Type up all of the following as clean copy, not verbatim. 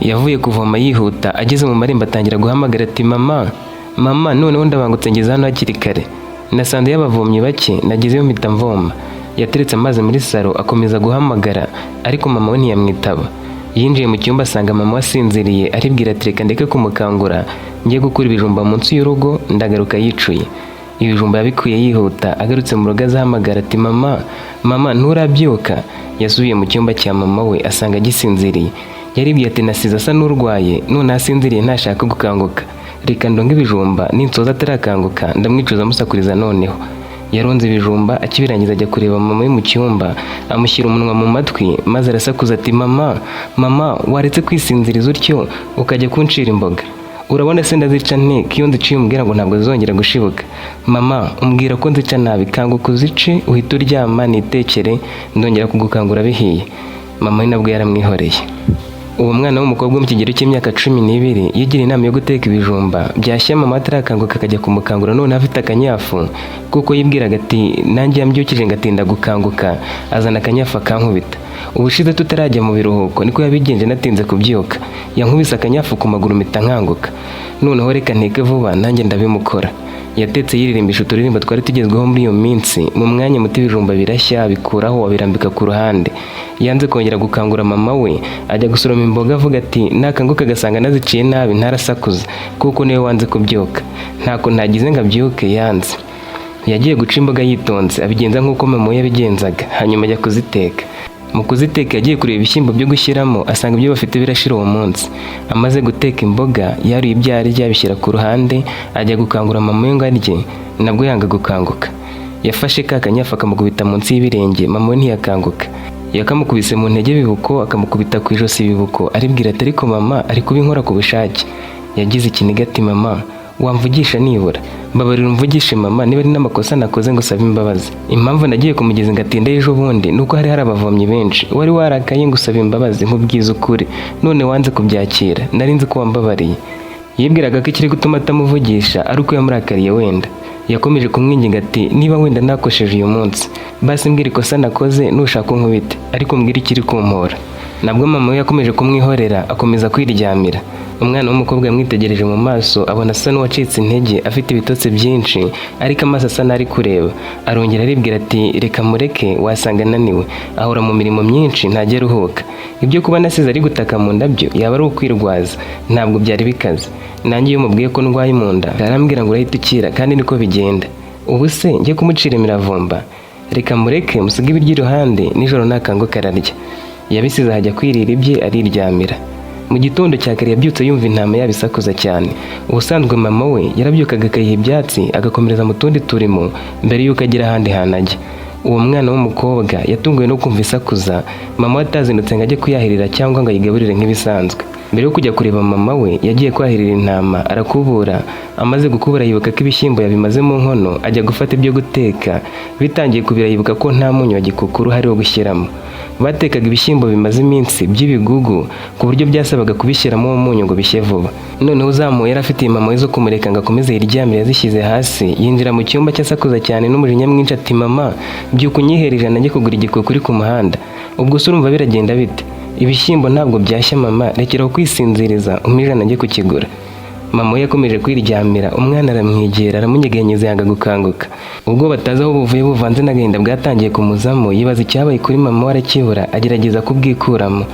Yavuye kuvoma yihuta, ageze mu marembo atangira guhamagara ati: "Mama, mama, noneho ndabangutse ngeze hano hakiri kare. Nasanze y'abavomyi bake, nagezeyo mpita mvoma." Yateretse amazi muri salo akomeza guhamagara, ariko mama we ntiyamwitaba. Yinjiye mu cyumba asanga mama we asinziriye, aribwira ati: "Reka ndeke kumukangura, njye gukura ibijumba munsi y'urugo, ndagaruka yicuye." Ibijumba yabikuye yihuta, agarutse mu rugo azahamagara ati: "Mama, mama, nturabyuka?" Yasubiye mu cyumba cya mama we asanga agisinziriye. Yaribwiye ati: "Nasize asa n'urwaye, none asinziriye ntashaka gukanguka. Reka ndonge ibijumba, ninsoza atarakanguka ndamwicuza musakuriza." Noneho yaronze ibijumba, akibirangiza ajya kureba mama we mu cyumba, amushyira umunwa mu matwi maze arasakuza ati: "Mama, mama, waretse kwisinziriza utyo ukajya kuncira imboga? Urabona se ndazica nte, ko iyo nziciye umbwira ngo ntabwo zizongera gushibuka? Mama, umbwira ko nzica nabi. Kanguka uzice uhite uryama nitekere, ndongera kugukangura bihiye." Mama we nabwo yaramwihoreye. Uwo mwana w'umukobwa wo mu kigero cy'imyaka 12 yigiriye inama yo guteka ibijumba, byashya mama atarakanguka akajya kumukangura none afite akanyafu, kuko yibwiraga ati: "Nanjye yambyukije ngatinda gukanguka, azana akanyafu akankubita. Ubushize tutarajya mu biruhuko niko yabigenje, natinze kubyuka yankubise akanyafu ku maguru mpita nkanguka. Noneho reka nteke vuba nanjye ndabimukora." Yatetse yiririmbisha uturirimbo twari tugezweho muri iyo minsi. Mu mwanya muto ibijumba birashya, abikuraho abirambika ku ruhande. Yanze kongera gukangura mama we, ajya gusoroma imboga avuga ati: "Nakanguka agasanga naziciye nabi ntarasakuza, kuko niwe wanze kubyuka." Ntako ntagize ngo abyuke, yanze. Yagiye guca imboga yitonze, abigenza nk'uko mama we yabigenzaga, hanyuma ajya kuziteka. Mu kuziteka yagiye kureba ibishyimbo byo gushyiramo, asanga ibyo bafite birashira uwo munsi. Amaze guteka imboga, yaruye ibyo arya abishyira ku ruhande, ajya gukangura mama we ngo arye, nabwo yanga gukanguka. Yafashe ka kanyafu akamukubita munsi y'ibirenge, mama we ntiyakanguka. Yakamukubise mu ntege bibuko, akamukubita ku ijosi bibuko. Aribwira ati: "Ariko mama ari kubinkora ku bushake." Yagize ikiniga ati: "Mama, wamvugisha nibura? Mbabarira umvugishe mama, niba ari n'amakosa nakoze ngo usabe imbabazi. Impamvu nagiye ku mugezi ngatinda ejo bundi nuko hari hari abavomyi benshi, wari warakaye ngo usaba imbabazi, nkubwiza ukuri, none wanze kubyakira. Nari nzi ko wambabariye." Yibwiraga ko ikiri gutuma atamuvugisha ari uko yamurakariye wenda. Yakomeje kumwinginga ati: "Niba wenda nakosheje uyu munsi, basi mbwira ikosa nakoze, nushaka unkubite, ariko mbwira ikiri kumpora." Nabwo mama we yakomeje kumwihorera, akomeza kwiryamira. Umwana w'umukobwa yamwitegereje mu maso, abona asa n'uwacitse intege, afite ibitotsi byinshi, ariko amaso asa n'ari kureba. Arongera aribwira ati: "Reka mureke, wasanga ananiwe, ahora mu mirimo myinshi, ntajya aruhuka. Ibyo kuba nasize ari gutaka mu nda byo yaba ari ukwirwaza, ntabwo byari bikaze. Nanjye iyo mubwiye ko ndwaye mu nda arambwira ngo urahita ukira, kandi niko bigenda. Ubu se njye kumucira imiravumba? Reka mureke, musige ibiryo iruhande, nijoro nakanguka ararya." Yabisize ahajya kwirira ibye, ariryamira. Mu gitondo cya kare yabyutse yumva intama yabo isakuza cyane. Ubusanzwe mama we yarabyukaga akayiha ibyatsi, agakomereza mu tundi turimo mbere y'uko agera ahandi hantu ajya. Uwo mwana w'umukobwa yatunguwe no kumva isakuza, mama we atazindutse ngo ajye kuyahirira cyangwa ngo ayigaburire nk'ibisanzwe. Mbere yo kujya kureba mama we, yagiye kwahirira intama, arakubura. Amaze gukubura yibuka ko ibishyimbo yabimaze mu nkono, ajya gufata ibyo guteka, bitangiye kubira yibuka ko nta munyu wa gikukuru uhari wo gushyiramo. Batekaga ibishyimbo bimaze iminsi by'ibigugu, ku buryo byasabaga kubishyiramo uwo munyu ngo bishye vuba. Noneho uzamuye yari afitiye mama we zo kumureka ngo akomeze yiryamire yazishyize hasi, yinjira mu cyumba cye asakuza cyane n'umujinya mwinshi ati: "Mama, byuka unyihere 100 njye kugura igikukuri ku muhanda. Ubwo se urumva biragenda bite? Ibishyimbo ntabwo byashya. Mama, rekeraho kwisinziriza, umpe 100 njye kukigura." Mama we yakomeje kwiryamira. Umwana aramwegera, aramunyeganyeza, yanga gukanguka. Ubwo batazi aho buvuye buvanze n'agahinda bwatangiye kumuzamo, yibaza icyabaye kuri mama we arakibura, agerageza kubwikuramo.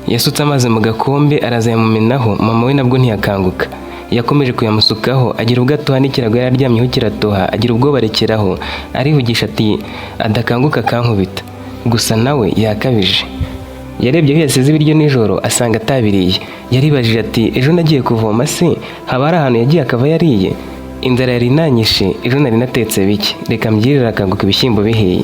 Yasutse amazi mu gakombe araza yamumenaho, mama we nabwo ntiyakanguka. Yakomeje kuyamusukaho, agira ubwo atoha n'ikirago yari aryamyeho kiratoha, agira ubwoba arekeraho, arivugisha ati: "Adakanguka akankubita." Gusa nawe yakabije. Yarebye aho yasize ibiryo nijoro asanga atabiriye. Yaribajije ati: "Ejo nagiye kuvoma se haba hari ahantu yagiye akava yariye? Inzara yari inanyishe, ejo nari natetse bike, reka mbyirire akanguka ibishyimbo bihiye."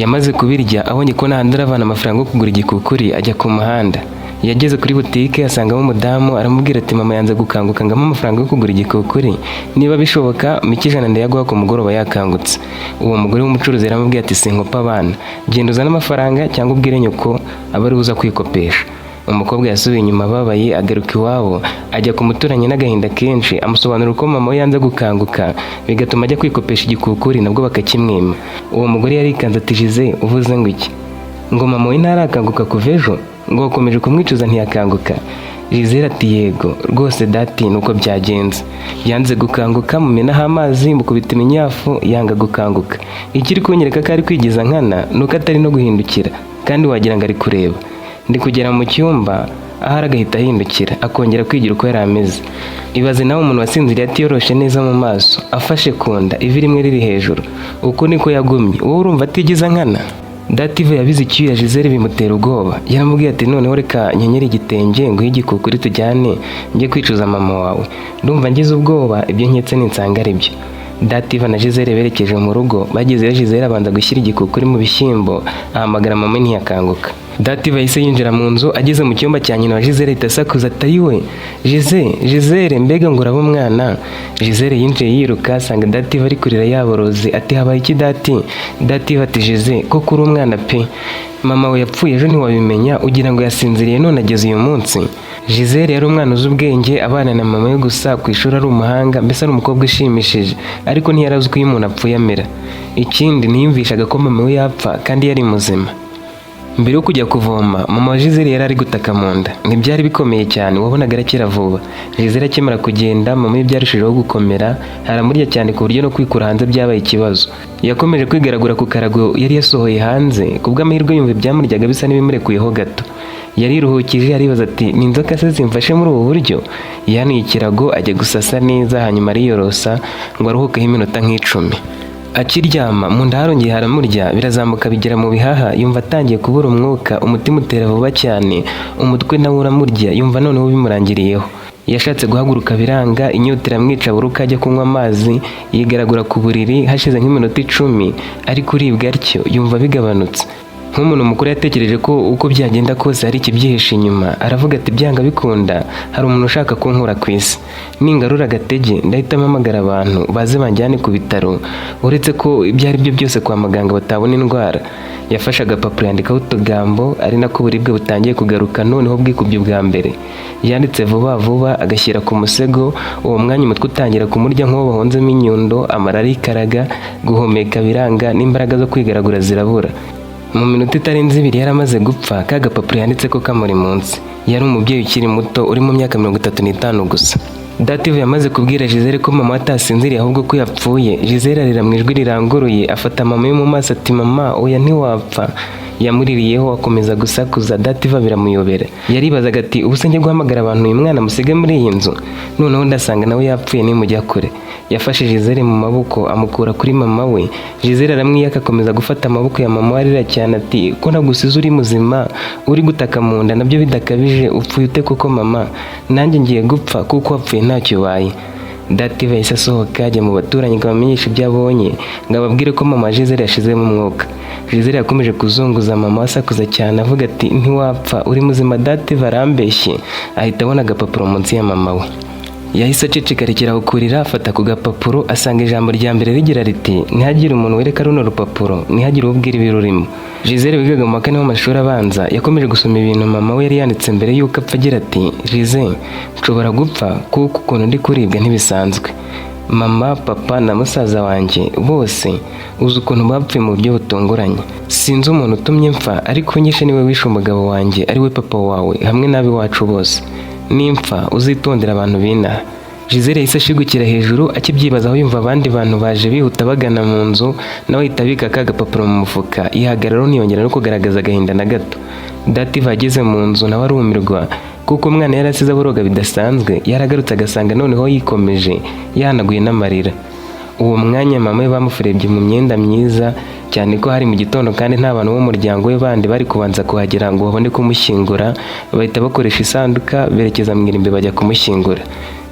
Yamaze kubirya, abonye ko nta handi aravana amafaranga yo kugura igikukuri, ajya ku muhanda. Yageze kuri butike asangamo umudamu, aramubwira ati: "Mama yanze gukanguka ngo ampe amafaranga yo kugura igikukuri. Niba bishoboka mike 100 ndayaguha ku mugoroba yakangutse." Uwo mugore w'umucuruzi yaramubwiye ati: "Sinkopa abana, genda uzane amafaranga cyangwa ubwire nyoko abe ari uza kwikopesha." Umukobwa yasubiye inyuma ababaye, agaruka iwabo, ajya ku muturanyi n'agahinda kenshi, amusobanurira uko mama we yanze gukanguka bigatuma ajya kwikopesha igikukuri nabwo bakakimwima. Uwo mugore yarikanze ati: "Jize, uvuze ngo iki? Ngo mama we ntarakanguka kuva ejo?" Ngo wakomeje kumwicuza ntiyakanguka? Gisele ati: "Yego rwose dati, nuko byagenze. Yanze gukanguka, mumenaho amazi, mukubita iminyafu, yanga gukanguka. Ikiri kunyereka ko ari kwigiza nkana nuko atari no guhindukira, kandi wagira ngo ari kureba. Ndi kugera mu cyumba ahari agahita ahindukira, akongera kwigira uko yari ameze." Ibaze nawe umuntu wasinziriye atiyoroshe neza mu maso, afashe ku nda, ivi rimwe riri hejuru. Uko niko yagumye. Wowe urumva atigiza nkana? Dative yabize icyuya Gisele bimutera ubwoba. Yaramubwiye ati: "Noneho reka nkenyere igitenge, nguhe igikukuri, tujyane njye kwicuza mama wawe. Ndumva ngize ubwoba, ibyo nketse ninsanga ari byo." Dative na Gisele berekeje mu rugo. Bagezeyo, Gisele abanza gushyira igikukuri mu bishyimbo, ahamagara mama, ntiyakanguka. Dative yahise yinjira mu nzu. Ageze mu cyumba cya nyina wa Gisele ahita asakuza ati: "Ayiwe Gisele, Gisele, mbega ngo uraba umwana!" Gisele yinjiye yiruka, asanga Dative ari kurira yaboroze. Ati: "Habaye iki, Dati?" Dative ati: "Gisele, koko uri umwana pe! Mama we yapfuye ejo ntiwabimenya, ugira ngo yasinziriye none ageze uyu munsi." Gisele yari umwana uzi ubwenge, abana na mama we gusa, ku ishuri ari umuhanga, mbese ari umukobwa ushimishije, ariko ntiyari azi uko iyo umuntu apfuye amera. Ikindi, ntiyumvishaga ko mama we yapfa kandi yari muzima. Mbere yo kujya kuvoma, mama wa Gisele yari ari gutaka mu nda. Ntibyari bikomeye cyane, wabonaga arakira vuba. Gisele akimara kugenda, mama we byarushijeho gukomera, haramurya cyane ku buryo no kwikura hanze byabaye ikibazo. Yakomeje kwigaragura ku karago yari yasohoye hanze. Ku bw'amahirwe yumva ibyamuryaga bisa n'ibimurekuyeho gato. Yariruhukije, aribaza ati: "Ni inzoka se zimfashe muri ubu buryo?" Yanuye ikirago, ajya gusasa neza, hanyuma ariyorosa ngo aruhukeho iminota nk'icumi. Akiryama, mu nda harongeye haramurya, birazamuka bigera mu bihaha, yumva atangiye kubura umwuka, umutima utera vuba cyane, umutwe nawe uramurya, yumva noneho bimurangiriyeho. Yashatse guhaguruka biranga, inyota iramwica, buri uko ajya kunywa amazi. Yigaragura ku buriri. Hashize nk'iminota 10 ari kuribwa atyo, yumva bigabanutse. Nk'umuntu mukuru yatekereje ko uko byagenda kose hari ikibyihishe inyuma. Aravuga ati: "Byanga bikunda hari umuntu ushaka kunkura ku isi. Ningarura agatege ndahita mpamagara abantu baze banjyane ku bitaro, uretse ko ibyo ari byo byose kwa muganga batabona indwara." Yafashe agapapuro yandikaho utugambo, ari nako uburibwe butangiye kugaruka noneho bwikubye ubwa mbere. Yanditse vuba vuba agashyira ku musego. Uwo mwanya umutwe utangira kumurya nk'uwo bahonzemo inyundo, amara arikaraga, guhumeka biranga, n'imbaraga zo kwigaragura zirabura. Mu minota itarenze 2 yari amaze gupfa, ka gapapuro yanditse ko kamuri munsi. Yari umubyeyi ukiri muto, uri mu myaka 35 gusa. Dative yamaze kubwira Gisele ko mama atasinziriye, ahubwo ko yapfuye. Gisele arira mu ijwi riranguruye, afata mama we mu maso ati: "Mama, oya, ntiwapfa." Yamuririyeho akomeza gusakuza. Dative biramuyobera. Yaribazaga ati: "Ubu se njye guhamagara abantu, uyu mwana musige muri iyi nzu? Noneho ndasanga nawe yapfuye nimujya kure." Yafashe Gisele mu maboko, amukura kuri mama we. Gisele aramwiyaka, akomeza gufata amaboko ya mama we, arira cyane ati: "Ko nagusize uri muzima, uri gutaka mu nda nabyo bidakabije, upfuye ute koko mama? Nanjye ngiye gupfa kuko wapfuye ntacyo ubaye." Dative yahise asohoka, ajya mu baturanyi ngo abamenyeshe ibyo abonye, ngo ababwire ko mama Gisele yashizemo umwuka. Gisele yakomeje kuzunguza mama, asakuza cyane avuga ati: "Ntiwapfa, uri muzima, Dative arambeshye." Ahita abona agapapuro munsi ya mama we. Yahise aceceka, arekera aho kurira, afata ku gapapuro, asanga ijambo rya mbere rigira riti: "Ntihagire umuntu wereka runo rupapuro, ntihagire ubwira ibirurimo." Gisele wigaga mu wa kane w'amashuri abanza yakomeje gusoma ibintu mama we yari yanditse mbere y'uko apfa, agira ati: "Gisele, nshobora gupfa kuko ukuntu ndi kuribwa ntibisanzwe. Mama, papa na musaza wanjye bose uzi ukuntu bapfuye mu buryo butunguranye. Sinzi umuntu utumye mpfa, ariko unyishe niwe wishe umugabo wanjye, ari we papa wawe, hamwe n'ab'iwacu bose. Nimpfa uzitondera abantu b'inaha." Gisele yahise ashigukira hejuru. Akibyibazaho, yumva abandi bantu baje bihuta bagana mu nzu, nawe ahita abika ka gapapuro mu mufuka, yihagararaho, ntiyongera no kugaragaza agahinda na gato. Dative ageze mu nzu nawe arumirwa, kuko umwana yari asize aboroga bidasanzwe yaragarutse, agasanga noneho yikomeje, yahanaguye n'amarira. Uwo mwanya mama we bamufurebye mu myenda myiza, cyane ko hari mu gitondo kandi nta bantu b'umuryango we bandi bari kubanza kuhagera ngo babone kumushyingura. Bahita bakoresha isanduka, berekeza mu irimbi, bajya kumushyingura.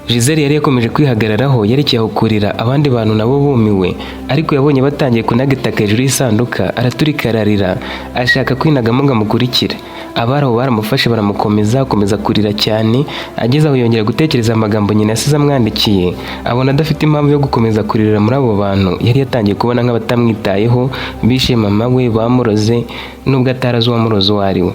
Gisele yari yakomeje kwihagararaho, yerekeye aho kurira, abandi bantu nabo bumiwe, ariko yabonye batangiye kunaga itaka hejuru y'isanduka, araturika ararira, ashaka kwinagamo ngo amukurikire. Abari aho baramufashe, baramukomeza, akomeza kurira cyane. Ageze aho yongera gutekereza amagambo nyina yasize amwandikiye, abona adafite impamvu yo gukomeza kuririra muri abo bantu yari yatangiye kubona nk'abatamwitayeho, bishe mama we, bamuroze, nubwo atarazi uwamuroze uwo ari we.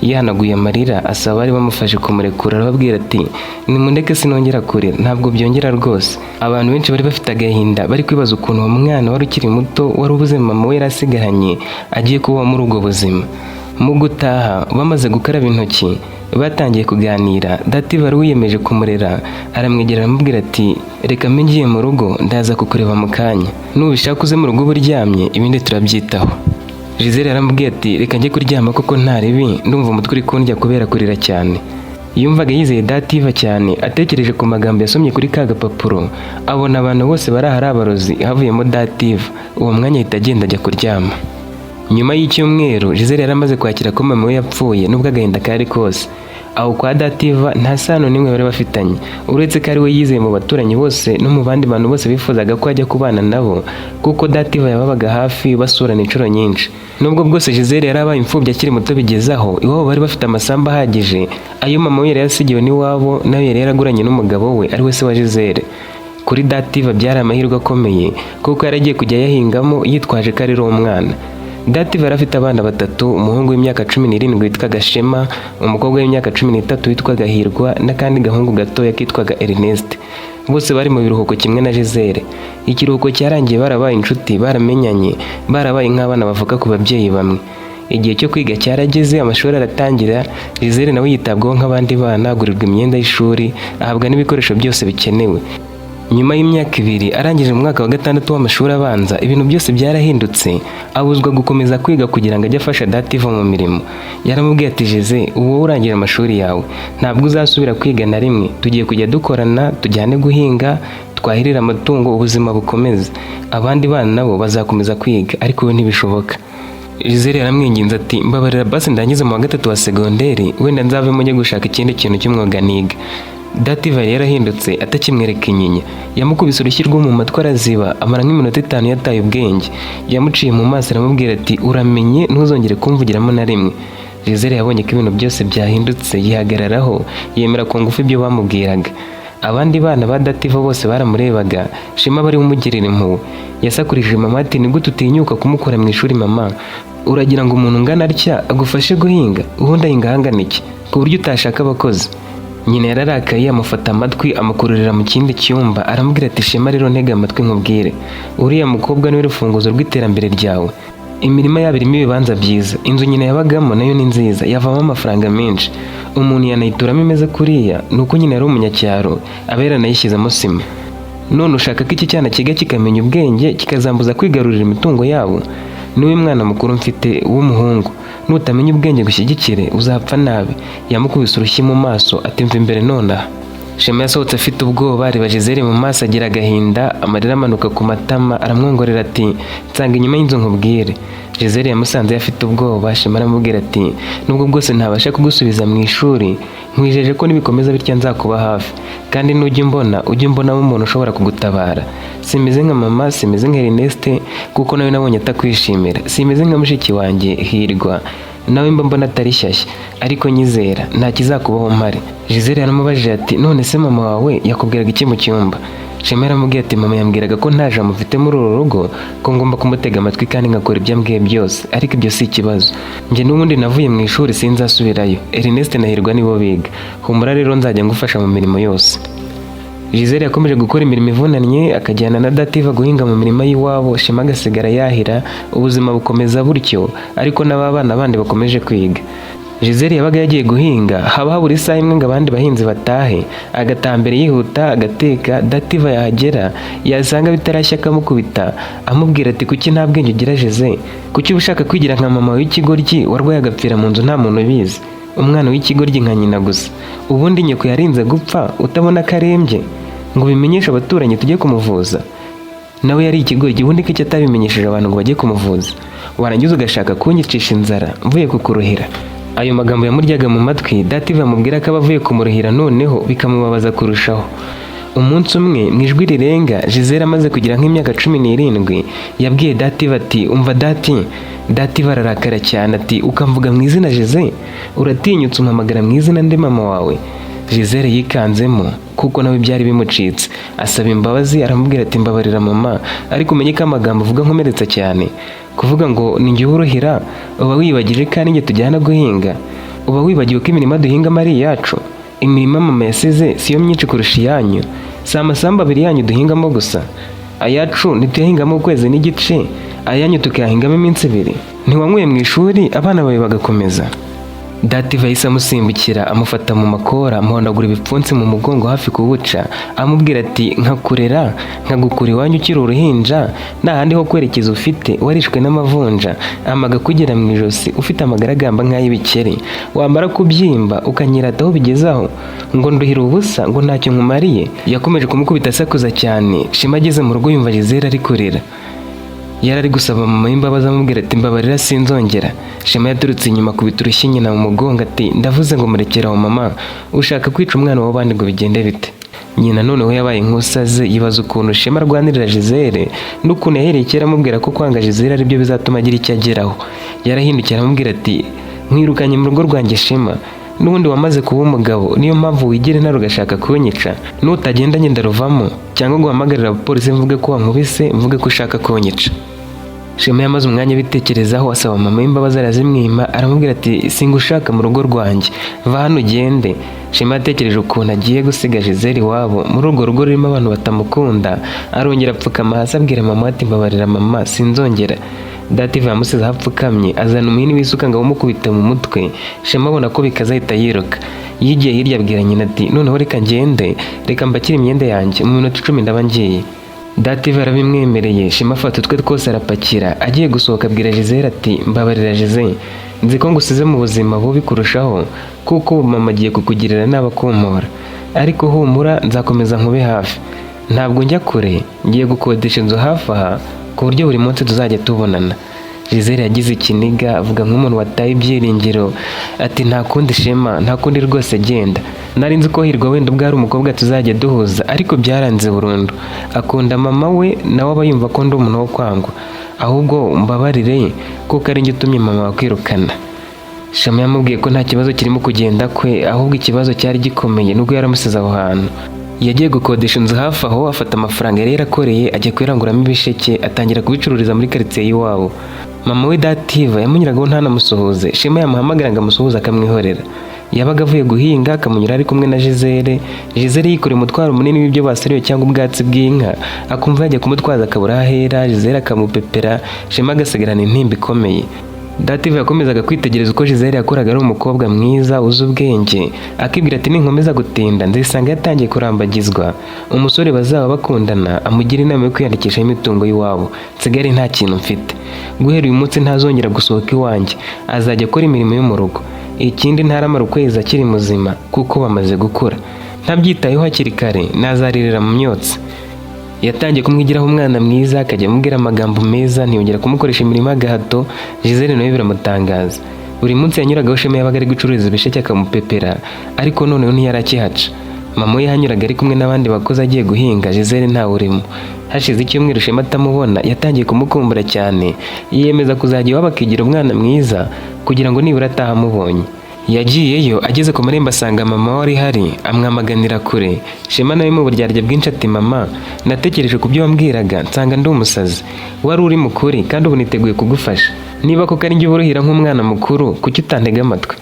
Yihanaguye amarira, asaba abari bamufashe kumurekura. Arababwira ati: "Nimundeke, sinongera kurira, ntabwo byongera rwose." Abantu benshi bari bafite agahinda, bari kwibaza ukuntu uwo mwana wari ukiri muto, wari ubuze mama we yari asigaranye, agiye kubaho muri ubwo buzima. Mu gutaha bamaze gukaraba intoki batangiye kuganira. Dativa wari wiyemeje kumurera aramwegera aramubwira ati: "Reka mbe ngiye mu rugo, ndaza kukureba mu kanya. Nubishaka uze mu rugo uba uryamye, ibindi turabyitaho." Gisele yaramubwiye ati: "Reka njye kuryama kuko nta ribi, ndumva umutwe uri kundya kubera kurira cyane." Yumvaga yizeye Dativa cyane, atekereje ku magambo yasomye kuri ka gapapuro, abona abantu bose bari ahari abarozi havuyemo Dativa. Uwo mwanya ahita agenda ajya kuryama. Nyuma y'icyumweru, Gisele yari amaze kwakira ko mama we yapfuye, nubwo agahinda kari kose. Aho kwa Dativa nta sano n'imwe bari bafitanye, uretse ko ari we yizeye mu baturanyi bose no mu bandi bantu bose bifuzaga ko ajya kubana nabo, kuko Dativa yababaga hafi, basurana inshuro nyinshi. Nubwo bwose Gisele yari abaye imfubyi akiri muto bigeze aho, iwabo bari bafite amasambu ahagije, ayo mama we yari yasigiwe n'iwabo, nayo yari yaraguranye n'umugabo we, ari we se wa Gisele. Kuri Dativa byari amahirwe akomeye, kuko yari agiye kujya ayahingamo yitwaje ko ari umwana. Dativa yari afite abana batatu: umuhungu w'imyaka 17 witwaga Shema, umukobwa w'imyaka 13 witwaga Hirwa, n'akandi gahungu gatoya kitwaga Ernest. Bose bari mu biruhuko kimwe na Gisele. Ikiruhuko cyarangiye barabaye inshuti, baramenyanye, barabaye nk'abana bavuka ku babyeyi bamwe. Igihe cyo kwiga cyarageze, amashuri aratangira. Gisele nawe yitabwaho nk'abandi bana, agurirwa imyenda y'ishuri, ahabwa n'ibikoresho byose bikenewe. Nyuma y'imyaka 2 arangije mu mwaka wa gatandatu w'amashuri abanza, ibintu byose byarahindutse, abuzwa gukomeza kwiga kugira ngo ajye afasha Dativa mu mirimo. Yaramubwiye ati: "Jeze, ubu wowe urangije amashuri yawe, ntabwo uzasubira kwiga na rimwe. Tugiye kujya dukorana, tujyane guhinga, twahirire amatungo, ubuzima bukomeze. Abandi bana nabo bazakomeza kwiga, ariko we ntibishoboka." Gisele yaramwinginze ati: "Mbabarira basi ndangize mu wa gatatu wa segonderi, wenda nzavemo njye gushaka ikindi kintu cy'umwuga niga." Dativa yari yarahindutse, atakimwereka inyinya. Yamukubise urushyi rwo mu matwi araziba, amara nk'iminota 5 yataye ubwenge. Yamuciye mu maso aramubwira ati: "Uramenye ntuzongere kumvugiramo na rimwe." Gisele yabonye ko ibintu byose byahindutse, yihagararaho, yemera ku ngufu ibyo bamubwiraga. Abandi bana ba Dativa bose baramurebaga, Shema bari umugirira impuhwe. Yasakurije mama ati: "Ni gute utinyuka kumukura mu ishuri, mama? Uragira ngo umuntu ungana atya agufashe guhinga? Ubundi ahinga ahangana iki ku buryo utashaka abakozi?" Nyina yararakaye, amufata amatwi, amukururira mu kindi cyumba, aramubwira ati: "Shema rero, ntega amatwi nkubwire. Uriya mukobwa niwe rufunguzo rw'iterambere ryawe. Imirima yabo irimo ibibanza byiza, inzu nyina yabagamo nayo ni nziza, yavamo amafaranga menshi. Umuntu yanayituramo imeze kuriya, ni uko nyina yari umunyacyaro, aba yaranayishyizemo sima. None ushaka ko iki cyana kiga kikamenya ubwenge, kikazambuza kwigarurira imitungo yabo? Niwe mwana mukuru mfite w'umuhungu. Nutamenya ubwenge gushyigikire, uzapfa nabi." Yamukubise urushyi mu maso ati: "Mva imbere nonaha." Shema yasohotse afite ubwoba, areba Gisele mu maso, agira agahinda, amarira amanuka ku matama, aramwongorera ati: "Nsanga inyuma y'inzu nkubwire." Gisele yamusanze afite ubwoba. Shema aramubwira ati: "Nubwo bwose ntabasha kugusubiza mu ishuri, nkwijeje ko nibikomeza bitya nzakuba hafi, kandi nujya umbona ujye umbonamo umuntu ushobora kugutabara. Simeze nka mama, simeze nka Ernest, kuko nawe nabonye atakwishimira, simeze nka mushiki wanjye Hirwa, nawe mba mbona atari shyashya, ariko nyizera, nta kizakubaho mpari." Gisele yaramubajije ati: "None se mama wawe yakubwiraga iki mu cyumba?" Shema yaramubwiye ati: "Mama yambwiraga ko nta jambo mfite muri uru rugo, ko ngomba kumutega amatwi kandi ngakora ibyo ambwiye byose. Ariko ibyo si ikibazo, njye n'ubundi navuye mu ishuri, sinzasubirayo. Ernest na Hirwa nibo biga. Humura rero, nzajya ngufasha mu mirimo yose." Gisele yakomeje gukora imirimo ivunanye, akajyana na Dativa guhinga mu mirima y'iwabo, Shema agasigara yahira, ubuzima bukomeza butyo, ariko n'aba bana bandi bakomeje kwiga. Gisele yabaga yagiye guhinga, haba habura isaha imwe ngo abandi bahinzi batahe, agataha mbere yihuta, agateka. Dativa yahagera yasanga bitarashya akamukubita, amubwira ati: "Kuki nta bwenge ugira, Jeze? Kuki uba ushaka kwigira nka mama w'ikigoryi warwaye agapfira mu nzu nta muntu ubizi? Umwana w'ikigoryi nka nyina gusa. Ubundi nyoko yarinze gupfa utabona ko arembye ngo ubimenyeshe abaturanyi tujye kumuvuza? Nawe yari ikigoryi, ubundi ko icyo atabimenyesheje abantu ngo bajye kumuvuza? Warangiza ugashaka kunyicisha inzara mvuye kukuruhira." Ayo magambo yamuryaga mu matwi. Dativa amubwira ko aba avuye kumuruhira, noneho bikamubabaza kurushaho. Umunsi umwe, mu ijwi rirenga, Gisele amaze kugira nk'imyaka 17, yabwiye Dativa ati: "Umva dati." Dativa ararakara cyane ati: "Ukamvuga mu izina Jeze? Uratinyutse umpamagara mu izina ndi mama wawe?" Gisele yikanzemo kuko nawe byari bimucitse, asaba imbabazi, aramubwira ati: "Mbabarira mama, ariko umenye ko amagambo uvuga nkomeretsa cyane. Kuvuga ngo ni njye uruhira, uba wibagije kandi njye tujyana guhinga? Uba wibagiwe ko imirima duhingamo ari iyacu? Imirima mama yasize siyo myinshi kurusha iyanyu? Si amasambu abiri yanyu duhingamo gusa? Ayacu ntituyahingamo ukwezi n'igice, Ayanyu tukayahingamo iminsi 2. Ntiwanyweye mu ishuri abana bawe bagakomeza. Dativa yahise amusimbukira, amufata mu makora, amuhondagura ibipfunsi mu mugongo hafi kuwuca, amubwira ati: "Nkakurera nkagukura iwanyu ukiri uruhinja, nta handi ho kwerekeza ufite, warishwe n'amavunja, amaga kugera mu ijosi, ufite amagaragamba nk'ay'ibikeri, wamara kubyimba ukanyirata aho bigezaho, ngo nduhira ubusa, ngo ntacyo nkumariye." Yakomeje kumukubita asakuza cyane. Shema ageze mu rugo yumva Gisele ari kurira. Yari ari gusaba mama w'imbabazi, amubwira ati: "Mbabarira, sinzongera." Shema yaturutse inyuma akubita urushyi nyina mu mugongo, ati: "Ndavuze ngo murekere aho mama, ushaka kwica umwana w'abandi ngo bigende bite?" Nyina noneho yabaye nk'usaze, yibaza ukuntu Shema arwanirira Gisele n'ukuntu yahereye kera amubwira ko kwanga Gisele aribyo bizatuma agira icyo ageraho. Yarahindukiye aramubwira ati: "Nkwirukanye mu rugo rwanjye Shema, n'ubundi wamaze kuba umugabo, niyo mpamvu wigira intare ugashaka kunyica. Nutagenda ngenda ruvamo, cyangwa ngo uhamagarire abapolisi mvuge ko wankubise, mvuge ko ushaka kunyica." Shema yamaze umwanya abitekerezaho, asaba mama w'imbabazi, arazimwima, aramubwira ati: "Singushaka mu rugo rwanjye, va hano ugende." Shema yatekereje ukuntu agiye gusiga Gisele iwabo muri urwo rugo rurimo abantu batamukunda, arongera apfukama hasi abwira mama ati: "Mbabarira mama, sinzongera." Dativa yamusize aho apfukamye, azana umuhini w'isuka ngo awumukubite mu mutwe. Shema abona ko bikaze ahita yiruka. Yigiye hirya abwira nyina ati: "Noneho reka ngende, reka mbakire imyenda yanjye, mu minota 10 ndaba ngiye." Dativa yarabimwemereye. Shema afata utwe twose arapakira. Agiye gusohoka abwira Gisele ati: "Mbabarira Gisele, nzi ko ngusize mu buzima bubi kurushaho, kuko ubu mama agiye kukugirira nabi akumpora, ariko humura, nzakomeza nkube hafi. Ntabwo njya kure, ngiye gukodesha inzu hafi aha ku buryo buri munsi tuzajya tubonana." Gisele yagize ikiniga, avuga nk'umuntu wataye ibyiringiro ati: "Nta kundi Shema, nta kundi rwose, genda. Nari nzi ko Hirwa wenda ubwo ari umukobwa tuzajya duhuza, ariko byaranze burundu. Akunda mama we, nawe aba yumva ko ndi umuntu wo kwangwa. Ahubwo mbabarire kuko ari njye utumye mama wakwirukana." Shema yamubwiye ko nta kibazo kirimo kugenda kwe, ahubwo ikibazo cyari gikomeye nubwo yaramusize aho hantu. Yagiye gukodesha inzu hafi aho, afata amafaranga yari yarakoreye ajya kuyaranguramo ibisheke, atangira kubicururiza muri karitsiye y'iwabo. Mama we Dativa yamunyuragaho ntanamusuhuze. Shema yamuhamagara ngo amusuhuze akamwihorera. Yabaga avuye guhinga akamunyura ari kumwe na Gisele. Gisele yikoreye umutwaro munini w'ibyo basaruye cyangwa ubwatsi bw'inka, akumva yajya kumutwaza akabura aho ahera. Gisele akamupepera, Shema agasigarana intimba ikomeye. Dativa yakomezaga kwitegereza uko Gisele yakoraga ari umukobwa mwiza uzi ubwenge, akibwira ati: "Ninkomeza gutinda nzisanga yatangiye kurambagizwa, umusore bazaba bakundana amugira inama yo kwiyandikishaho imitungo y'iwabo, nsigare nta kintu mfite. Guhera uyu munsi ntazongera gusohoka iwanjye, azajya akora imirimo yo mu rugo. Ikindi, ntaramara ukwezi akiri muzima kuko bamaze gukura. Ntabyitayeho hakiri kare nazaririra mu myotsi." Yatangiye kumwigiraho umwana mwiza, akajya amubwira amagambo meza, ntiyongera kumukoresha imirimo y'agahato. Gisele nawe biramutangaza. Buri munsi yanyuragaho Shema yabaga ari gucuruza ibisheke akamupepera, ariko noneho ntiyari akihaca. Mama we yahanyuraga ari kumwe n'abandi bakozi agiye guhinga, Gisele ntawe urimo. Hashize icyumweru Shema atamubona, yatangiye kumukumbura cyane, yiyemeza kuzajya iwabo akigira umwana mwiza kugira ngo nibura ataha amubonye. Yagiyeyo, ageze ku marembo asanga mama wari hari, amwamaganira kure. Shema nawe mu buryarya bwinshi ati: "Mama, natekereje ku byo wambwiraga nsanga ndi umusazi. Wari uri mukuri, kandi ubu niteguye kugufasha. Niba koko ari njye uburuhira nk'umwana mukuru, kuki utantega amatwi?"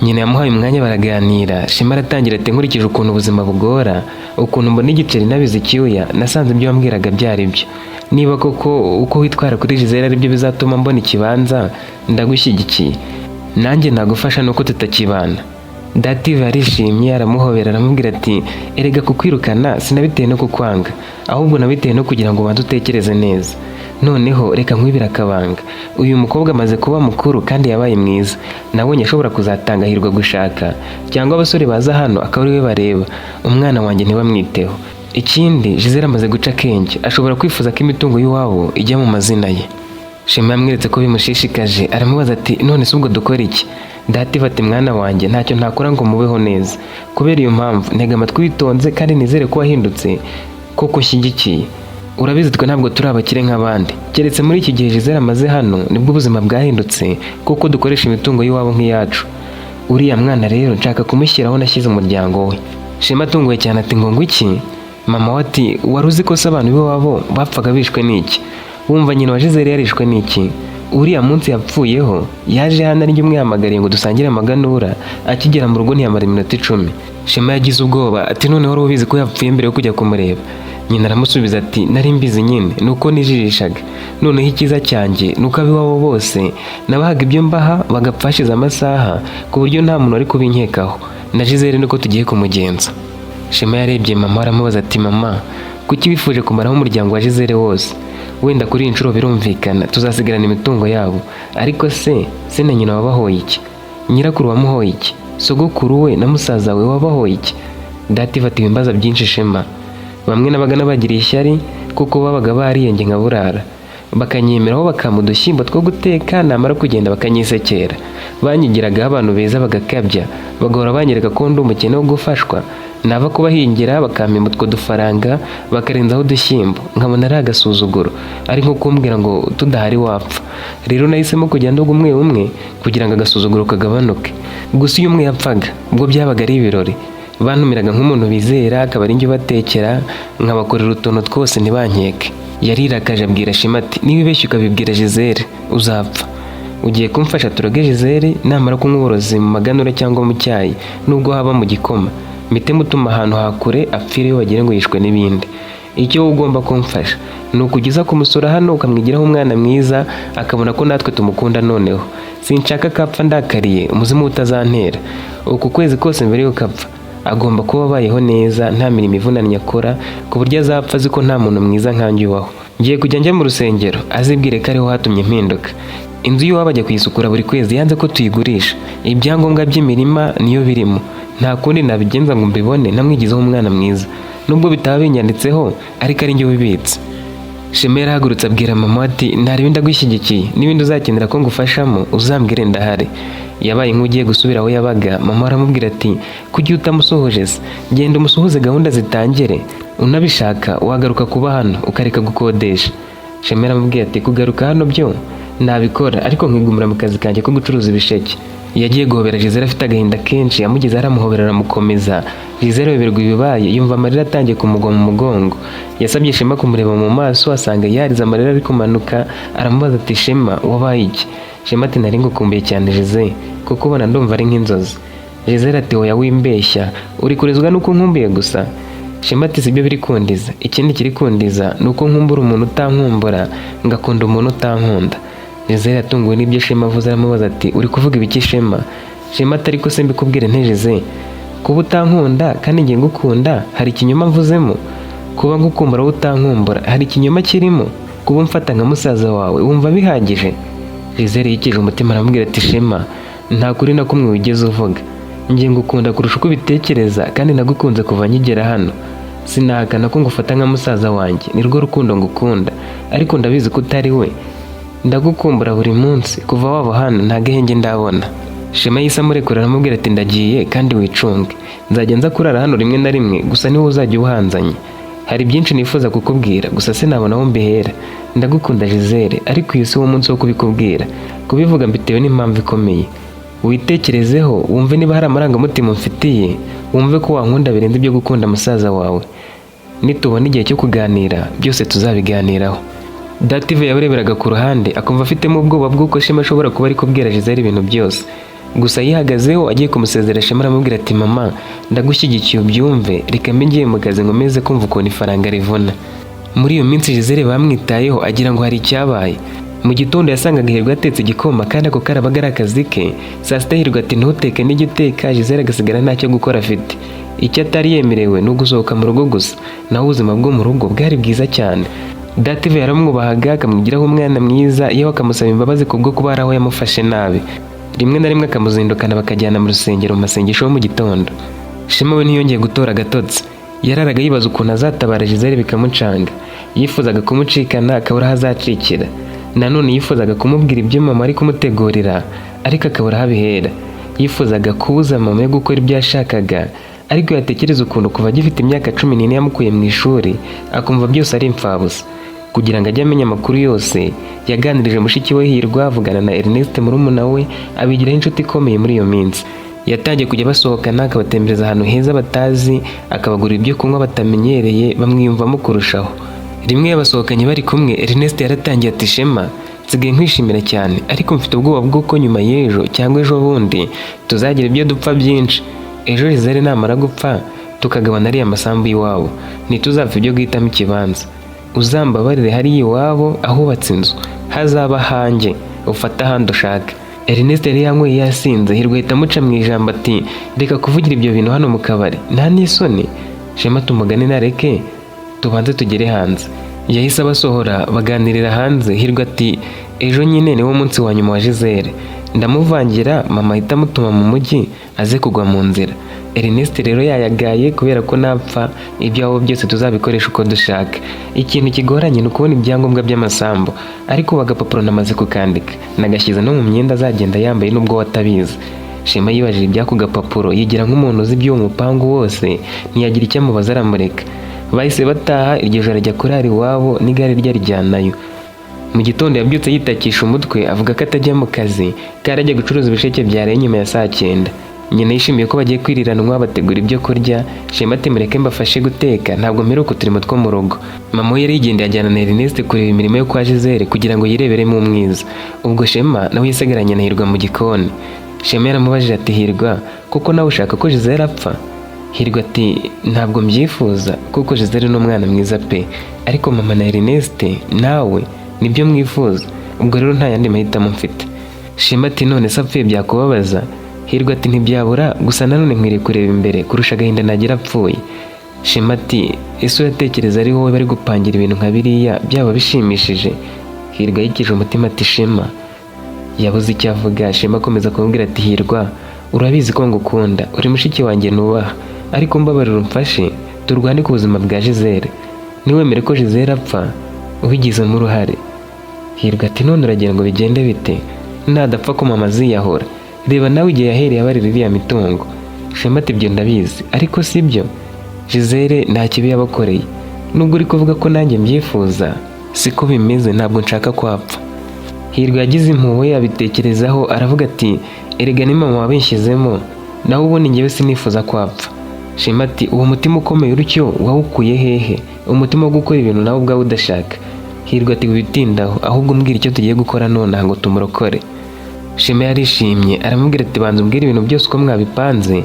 Nyina yamuhaye umwanya baraganira. Shema aratangira ati: "Nkurikije ukuntu ubuzima bugora, ukuntu mbona igiceri nabize icyuya, nasanze ibyo wambwiraga byari byo. Niba koko uko witwara kuri Gisele aribyo bizatuma mbona ikibanza, ndagushyigikiye, nanjye nagufasha nuko tutakibana." Dativa yarishimye, aramuhobera, aramubwira ati: "Erega kukwirukana sinabitewe no kukwanga, ahubwo nabitewe no kugira ngo ubanze utekereze neza. Noneho reka nkwibire akabanga. Uyu mukobwa amaze kuba mukuru kandi yabaye mwiza. Nabonye ashobora kuzatanga Hirwa gushaka, cyangwa abasore baza hano akaba ari we bareba, umwana wanjye ntibamwiteho. Ikindi, Gisele amaze guca akenge, ashobora kwifuza ko imitungo y'iwabo ijya mu mazina ye." Shema yamweretse ko bimushishikaje, aramubaza ati: "None se ubwo dukora iki?" Dativa ati: "Mwana wanjye, ntacyo ntakora ngo mubeho neza. Kubera iyo mpamvu, ntega amatwi witonze kandi nizere ko wahindutse koko ushyigikiye. Urabizi twe ntabwo turi abakire nk'abandi, keretse muri iki gihe Gisele amaze hano nibwo ubuzima bwahindutse, kuko dukoresha imitungo y'iwabo nk'iyacu. Uriya mwana rero nshaka kumushyiraho nashyize umuryango we." Shema atunguwe cyane ati: "Ngo iki?" Mama we ati: "Wari uzi ko se abantu b'iwabo bapfaga bishwe n'iki? Wumva nyina wa Gisele yarishwe n'iki? Uriya munsi yapfuyeho yaje hano ari njye umwihamagariye ngo dusangire amaganura, akigera mu rugo ntiyamara iminota 10." Shema yagize ubwoba ati: "Noneho wari ubizi ko yapfuye mbere yo kujya kumureba?" Nyina aramusubiza ati: "Nari mbizi nyine, ni uko nijijishaga. Noneho icyiza cyanjye ni uko ab'iwabo bose nabahaga ibyo mbaha bagapfa hashize amasaha, ku buryo nta muntu wari kubinkekaho. Na Gisele niko tugiye kumugenza." Shema yarebye mama, aramubaza ati: "Mama, kuki wifuje kumaraho umuryango wa Gisele wose? Wenda kuri iyi nshuro birumvikana, tuzasigarana imitungo yabo, ariko se se na nyina wabahoye iki? Nyirakuru wamuhoye iki? Sogokuru we na musaza we wabahoye iki?" Dativa ati: "Wimbaza byinshi, Shema. Bamwe nabaga nabagiriye ishyari kuko babaga bariyenge nka burara, bakanyemeraho, bakampa udushyimbo two guteka, namara kugenda bakanyisekera. Banyigiragaho abantu beza bagakabya, bagahora banyereka ko ndi umukene wo gufashwa. Nava kubahingira bakampemba utwo dufaranga, bakarenzaho udushyimbo, nkabona ari agasuzuguro, ari nko kumbwira ngo tudahari wapfa. Rero nahisemo kujya ndoga umwe umwe kugira ngo agasuzuguro kagabanuke. Gusa iyo umwe yapfaga, ubwo byabaga ari ibirori. Bantumiraga nk'umuntu bizera, akaba ari njye ubatekera, nkabakorera utuntu twose, ntibankeke." Yarirakaje, abwira Shema ati: "Niba ubeshya ukabibwira Gisele, uzapfa. Ugiye kumfasha turoge Gisele. Namara kunywa uburozi mu maganura cyangwa mu cyayi, nubwo haba mu gikoma, mpite mutuma ahantu hakure apfireyo, bagire ngo yishwe n'ibindi. Icyo wowe ugomba kumfasha ni ukugeza kumusura hano, ukamwigiraho umwana mwiza, akabona ko natwe tumukunda. Noneho sinshaka ko apfa ndakariye, umuzimu utazantera. Uku kwezi kose mbere y'uko apfa agomba kuba abayeho neza, nta mirimo ivunanye akora, ku buryo azapfa azi ko nta muntu mwiza nkanjye ubaho. Ngiye kujya njya mu rusengero, azibwire ko ariho hatumye mpinduka. Inzu y'iwabo ajya kuyisukura buri kwezi, yanze ko tuyigurisha. Ibyangombwa by'imirima niyo birimo. Nta kundi nabigenza ngo mbibone namwigizeho umwana mwiza, nubwo bitaba binyanditseho ariko ari njye ubibitse." Shema yarahagurutse, abwira mama ati: "Ntarebe, ndagushyigikiye, n'ibindi uzakenera ko ngufashamo uzambwire, ndahari." Yabaye nk'ugiye gusubira aho yabaga, mama aramubwira ati: "Kuki utamusuhuje se? Genda umusuhuze, gahunda zitangire. Unabishaka wagaruka kuba hano ukareka gukodesha." Shema yaramubwiye ati: "Kugaruka hano byo nabikora, ariko nkigumira mu kazi kanjye ko gucuruza ibisheke." Yagiye guhobera Gisele afite agahinda kenshi. Amugezeho aramuhobera, aramukomeza. Gisele ayoberwa ibibaye, yumva amarira atangiye kumugwa mu mugongo. Yasabye Shema kumureba mu maso, asanga yarize, amarira ari kumanuka. Aramubaza ati: "Shema, wabaye iki?" Shema ati: "Nari ngukumbuye cyane Gisele, kuko ubona ndumva ari nk'inzozi." Gisele ati: "Oya, wimbeshya, uri kurizwa nuko nkumbuye gusa." Shema ati: "Sibyo biri kundiza. Ikindi kiri kundiza ni uko nkumbura umuntu utankumbura, ngakunda umuntu utankunda." Gisele yatunguwe n'ibyo Shema avuze, aramubaza ati: "Uri kuvuga ibiki, Shema?" Shema ati: "Ariko se mbikubwire ntejeze? Kuba utankunda kandi njye ngukunda, hari ikinyoma mvuzemo? Kuba ngukumbura wowe utankumbura, hari ikinyoma kirimo? Kuba umfata nka musaza wawe, wumva bihagije?" Gisele yikije umutima, aramubwira ati: "Shema, nta kuri na kumwe wigeze uvuga. Njye ngukunda kurusha uko ubitekereza, kandi nagukunze kuva nkigera hano. Sinahakana ko ngufata nka musaza wanjye, ni rwo rukundo ngukunda, ariko ndabizi ko utari we. Ndagukumbura buri munsi. Kuva wava hano nta gahenge ndabona." Shema yahise amurekura, aramubwira ati: "Ndagiye, kandi wicunge. Nzajya nza kurara hano rimwe na rimwe, gusa niwe uzajya uhanzanye. Hari byinshi nifuza kukubwira, gusa sinabona aho mbihera. Ndagukunda Gisele, ariko uyu si wo munsi wo kubikubwira. Kubivuga mbitewe n'impamvu ikomeye. Witekerezeho, wumve niba hari amarangamutima umfitiye, wumve ko wankunda birenze ibyo gukunda musaza wawe. Nitubona igihe cyo kuganira, byose tuzabiganiraho." Dative yabareberaga ku ruhande, akumva afitemo ubwoba bw'uko Shema ashobora kuba ari kubwira Gisele ibintu byose. Gusa yihagazeho, agiye kumusezera, Shema aramubwira ati: "Mama, ndagushyigikiye, ubyumve. Reka mbe ngiye mu kazi, nkomeze kumva ukuntu ifaranga rivuna." Muri iyo minsi Gisele bamwitayeho, agira ngo hari icyabaye. Mu gitondo yasangaga Hirwa atetse igikoma, kandi ako karabaga ari akazi ke. Saa sita Hirwa ati: "Ntuteke n'ijya uteka." Gisele agasigara ntacyo gukora afite. Icyo atari yemerewe ni ugusohoka mu rugo gusa, naho ubuzima bwo mu rugo bwari bwiza cyane. Dative yaramwubahaga, akamwigiraho umwana mwiza, yewe akamusaba imbabazi kubwo kuba hari aho yamufashe nabi. Rimwe na rimwe akamuzindukana bakajyana mu rusengero mu masengesho yo mu gitondo. Shema we ntiyongeye gutora agatotsi. Yararaga yibaza ukuntu azatabara Gisele, bikamucanga. Yifuzaga kumucikana, akabura aho azacikira. Nanone yifuzaga kumubwira ibyo mama ari kumutegurira, ariko akabura aho abihera. Yifuzaga kubuza mama we gukora ibyo yashakaga, ariko yatekereza ukuntu kuva agifite imyaka 14 yamukuye mu ishuri, akumva byose ari imfabusa. Kugira ngo ajye amenya amakuru yose, yaganirije mushiki we Hirwa, avugana na Ernest murumuna we, abigiraho inshuti ikomeye. Muri iyo minsi yatangiye kujya basohokana, akabatembereza ahantu heza batazi, akabagurira ibyo kunywa batamenyereye, bamwiyumvamo kurushaho. Rimwe yabasohokanye bari kumwe, Ernest yaratangiye ati: "Shema, nsigaye nkwishimira cyane, ariko mfite ubwoba bw'uko nyuma y'ejo cyangwa ejo bundi tuzagira ibyo dupfa byinshi. Ejo Gisele namara gupfa, Tukagabana ariya masambu y'iwabo, ntituzapfa ibyo guhitamo ikibanza. Uzambabarire, hariya iwabo ahubatse inzu hazaba hanjye, ufate ahandi ushaka." Ernest yari yanyweye yasinze. Hirwa ahita amuca mu ijambo ati: "Reka kuvugira ibyo bintu hano mu kabari, nta n'isoni." Shema tumugane nareke tubanze tugere hanze. Yahise abasohora baganirira hanze. Hirwa ati: "Ejo nyine niwo munsi wa nyuma wa Gisele, ndamuvangira mama ahita amutuma mu mujyi aze kugwa mu nzira. Ernest rero yayagaye kubera ko napfa ibyabo byose tuzabikoresha uko dushaka. Ikintu kigoranye ni ukubona ibyangombwa by'amasambu, ariko ubu agapapuro namaze kukandika, nagashyize no mu myenda azagenda yambaye nubwo watabizi." Shema yibajije iby'ako gapapuro, yigira nk'umuntu uzi iby'uwo mupangu wose, ntiyagira icyo amubaza, aramureka. Bahise bataha iryo joro, ajya kurara iwabo n'igare rye arijyanayo. Mu gitondo yabyutse yitakisha umutwe, avuga ko atajya mu kazi, ko arajya gucuruza ibisheke byaraye nyuma ya saa 9. Nyina yishimiye ko bagiye kwiriranwa, bategura ibyo kurya. Shema ati: "Mureke mbafashe guteka, ntabwo mperuka uturimo two mu rugo." Mama we yari yigendeye ajyana na Ernest kureba imirimo yo kwa Gisele kugira ngo yireberemo umwiza. Ubwo Shema nawe yisigaranye na Hirwa mu gikoni. Shema yaramubajije ati: "Hirwa, kuko nawe ushaka ko Gisele apfa?" Hirwa ati: "Ntabwo mbyifuza kuko Gisele ni umwana mwiza pe, ariko mama na Ernest nawe nibyo mwifuza, ubwo rero nta yandi mahitamo mfite." Shema ati: "None se apfuye byakubabaza?" Hirwa ati: "Ntibyabura, gusa nanone nkwiriye kureba imbere kurusha agahinda nagira apfuye." Shema ati: "Ese uratekereza ari wowe bari gupangira ibintu nka biriya byaba bishimishije?" Hirwa yikije umutima ati: "Shema." Yabuze icyo avuga. Shema akomeza kumubwira ati: "Hirwa, urabizi ko ngukunda, uri mushiki wanjye nubaha, ariko mbabarira umfashe turwane ku buzima bwa Gisele. Niwemere ko Gisele apfa ubigizemo uruhare." Hirwa ati: "None uragira ngo bigende bite? Nadapfa ko mama aziyahura. Reba nawe igihe yahereye abarira iriya mitungo." Shema ati: "Ibyo ndabizi, ariko si byo. Gisele nta kibi yabakoreye. Nubwo uri kuvuga ko nanjye mbyifuza, siko bimeze, ntabwo nshaka ko apfa." Hirwa yagize impuhwe, abitekerezaho, aravuga ati: "Erega ni mama wabinshyizemo, nawe ubundi njyewe sinifuza ko apfa." Shema ati: "Uwo mutima ukomeye utyo wawukuye hehe? Umutima wo gukora ibintu nawe ubwawe udashaka?" Hirwa ati: "Witindaho, ahubwo mbwira icyo tugiye gukora nonaha ngo tumurokore." Shema yarishimye, aramubwira ati: "Banza umbwire ibintu byose uko mwabipanze,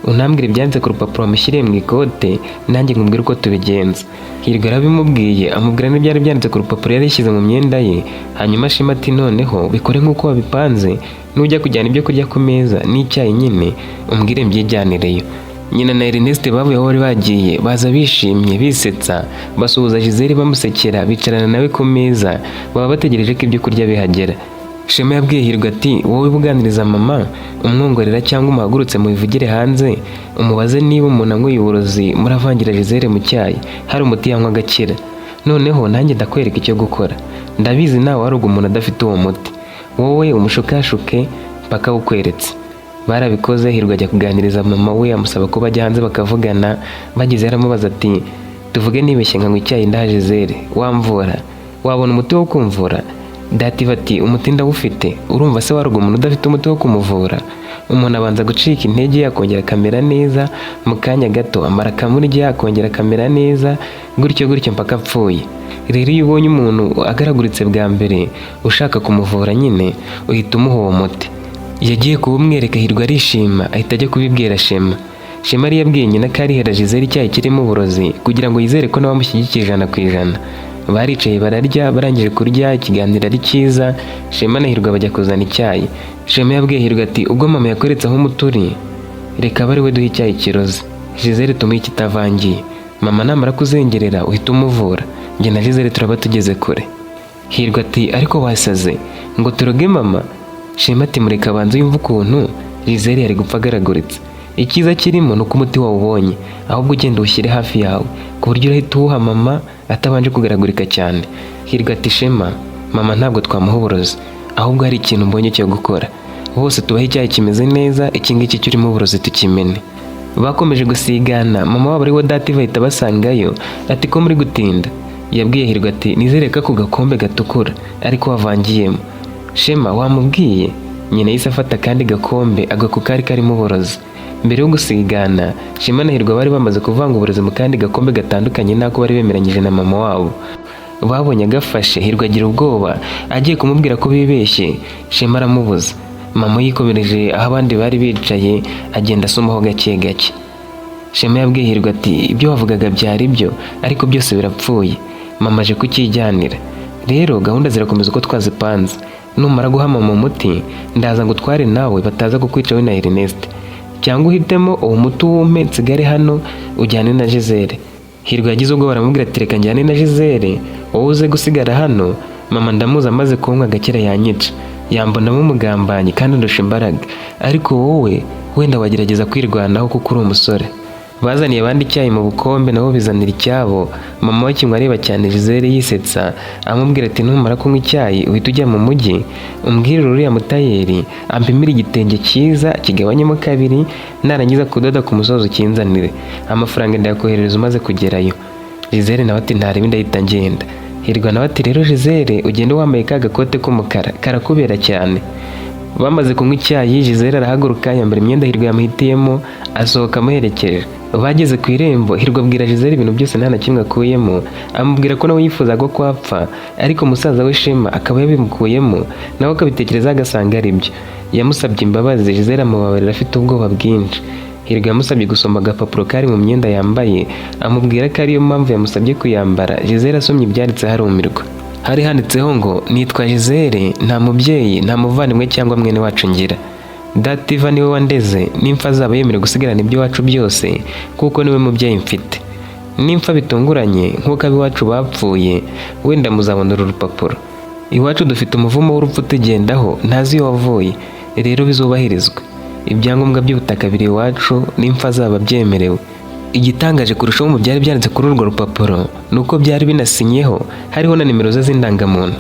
unambwire ibyanditse ku rupapuro wamushyiriye mu ikote, nanjye nkubwire uko tubigenza." Hirwa yarabimubwiye, amubwira n'ibyari byanditse ku rupapuro yari yashyize mu myenda ye. Hanyuma Shema ati: "Noneho bikore nk'uko wabipanze, nujya kujyana ibyo kurya ku meza n'icyayi nyine umbwire mbyijyanireyo." Nyina na Ernest bavuye aho bari bagiye, baza bishimye bisetsa, basuhuza Gisele bamusekera, bicarana nawe ku meza, baba bategereje ko ibyo kurya bihagera. Shema yabwiye Hirwa ati: "Wowe ubuganiriza mama, umwongorera cyangwa umuhagurutse mubivugire hanze, umubaze niba umuntu anyweye uburozi muravangira Gisele mu cyayi hari umuti yanywa agakira. Noneho nanjye ndakwereka icyo gukora. Ndabizi nawe waruga umuntu adafite uwo muti. Wowe umushukashuke mpaka awukweretse." Barabikoze. Hirwa ajya kuganiriza mama we, amusaba ko bajya hanze bakavugana. Bageze aramubaza ati: "Tuvuge nibeshye nkanywa icyayi ndaha Gisele, wamvura? Wabona umuti wo kumvura?" Dativa ati: "Umuti ndawufite. Urumva se waruga umuntu udafite umuti wo kumuvura? Umuntu abanza gucika intege akongera akamera neza mu kanya gato, amara akamurya akongera akamera neza, gutyo gutyo mpaka apfuye. Rero iyo ubonye umuntu agaraguritse bwa mbere ushaka kumuvura nyine uhita umuha uwo muti." Yagiye kuwumwereka, Hirwa arishima, ahita ajya kubibwira Shema. Shema yari yabwiye nyina ko arihera Gisele icyayi kirimo uburozi kugira ngo yizere ko nawe amushyigikiye 100%. Baricaye bararya, barangije kurya ikiganiro ari cyiza, Shema na Hirwa bajya kuzana icyayi. Shema yabwiye Hirwa ati: "Ubwo mama yakweretse aho umuti uri, reka abe ari we duha icyayi kiroze, Gisele tumuhe ikitavangiye. Mama namara kuzengerera uhita umuvura, njye na Gisele turaba tugeze kure." Hirwa ati: "Ariko wasaze ngo turoge mama?" Shema ati: "Mureka abanze yumve ukuntu Gisele yari gupfa agaraguritse. Icyiza kirimo ni uko umuti wawubonye, ahubwo ugenda uwushyire hafi yawe ku buryo urahita uwuha mama atabanje kugaragurika cyane." Hirwa ati: "Shema, mama ntabwo twamuha uburozi, ahubwo hari ikintu mbonye cyo gukora. Bose tubahe icyayi kimeze neza, iki ngiki kirimo uburozi tukimene." Bakomeje gusigana, mama wabo ari we Dativa ahita abasangayo ati: "Ko muri gutinda?" Yabwiye Hirwa ati: "Nizere ko ako gakombe gatukura ariko wavangiyemo. Shema wamubwiye?" Nyina yahise afata akandi gakombe agako kari karimo uburozi. Mbere yo gusigana, Shema na Hirwa bari bamaze kuvanga uburozi mu kandi gakombe gatandukanye n'ako bari bemeranyije na mama wabo. Babonye agafashe, Hirwa agira ubwoba, agiye kumubwira ko bibeshye, Shema aramubuza. Mama yikomereje aho abandi bari bicaye, agenda asomaho gake gake. Shema yabwiye Hirwa ati ibyo wavugaga byari byo, ariko byose birapfuye, mama aje kucyijyanira. Rero gahunda zirakomeza uko twazipanze. Numara guha mama umuti, ndaza ngo utware nawe bataza kukwica we na Ernest, cyangwa uhitemo uwo muti uwumpe nsigare hano ujyane na Gisele. Hirwa yagize ubwoba, aramubwira ati reka njyane na Gisele, wowe uze gusigara hano. Mama ndamuzi, amaze kunywa agakira yanyica, yambonamo umugambanyi kandi ndusha imbaraga, ariko wowe wenda wagerageza kwirwanaho kuko uri umusore. Bazaniye abandi icyayi mu bukombe, nabo bizanira icyabo. Mama we akinywa areba cyane Gisele yisetsa, amubwira ati numara kunywa icyayi uhita ujya mu mujyi, umbwirire uriya mutayeri ampimire igitenge cyiza kigabanyemo kabiri, narangiza kudoda ku musozo ukinzanire, amafaranga ndayakoherereza umaze kugerayo. Gisele nawe ati ntarebe, ndahita ngenda. Hirwa nawe ati rero Gisele, ugende wambaye ka gakote k'umukara, karakubera cyane. Bamaze kunywa icyayi, Gisele arahaguruka, yambara imyenda Hirwa yamuhitiyemo, asohoka amuherekeje. Bageze ku irembo, Hirwa abwira Gisele ibintu byose nta na kimwe akuyemo, amubwira ko nawe yifuzaga ko apfa, ariko musaza we Shema akaba yabimukuyemo, nawe akabitekereza agasanga ari byo. Yamusabye imbabazi, Gisele amubabarira afite ubwoba bwinshi. Hirwa yamusabye gusoma agapapuro kari mu myenda yambaye, amubwira ko ariyo mpamvu yamusabye kuyambara. Gisele asomye ibyanditse harumirwa. Hari handitseho ngo nitwa Gisele, nta mubyeyi, nta muvandimwe cyangwa mwene wacu ngira. Dativa niwe wandeze, nimfa azaba yemerewe gusigarana iby'iwacu byose kuko niwe mubyeyi mfite. Nimfa bitunguranye nk'uko ab'iwacu bapfuye, wenda muzabona uru rupapuro. Iwacu dufite umuvumo w'urupfu tugendaho, ntazi iyo wavuye, rero bizubahirizwe. Ibyangombwa by'ubutaka biri iwacu, nimfa azaba byemerewe. Igitangaje kurushaho mu byari byanditse kuri urwo rupapuro ni uko byari binasinyeho, hariho na nimero ze z'indangamuntu.